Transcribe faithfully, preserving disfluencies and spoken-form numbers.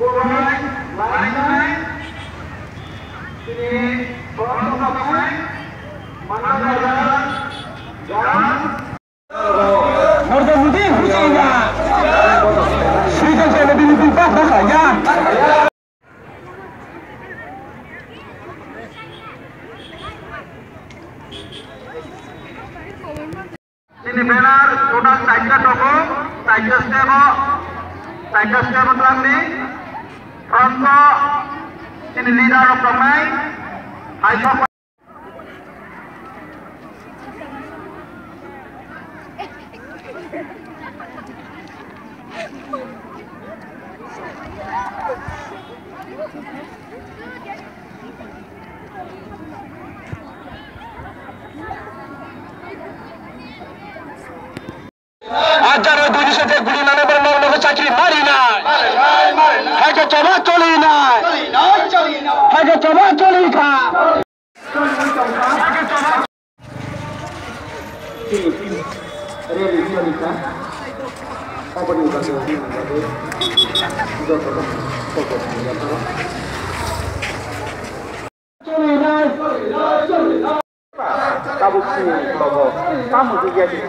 Narendra Modi hujaina. Sri Jai Jai Modi Modi pa pa ya. Chini banner total chaita tongo, chaita step o, chaita step o twlangdi. Front o chini leader rok tongnai, hai sok Hajar dui sho de guri nana bar nana ko chakri mari na. Hai ko choba choli na. Hai ko choba choli kha. Tabuk sini logo, kamu juga di.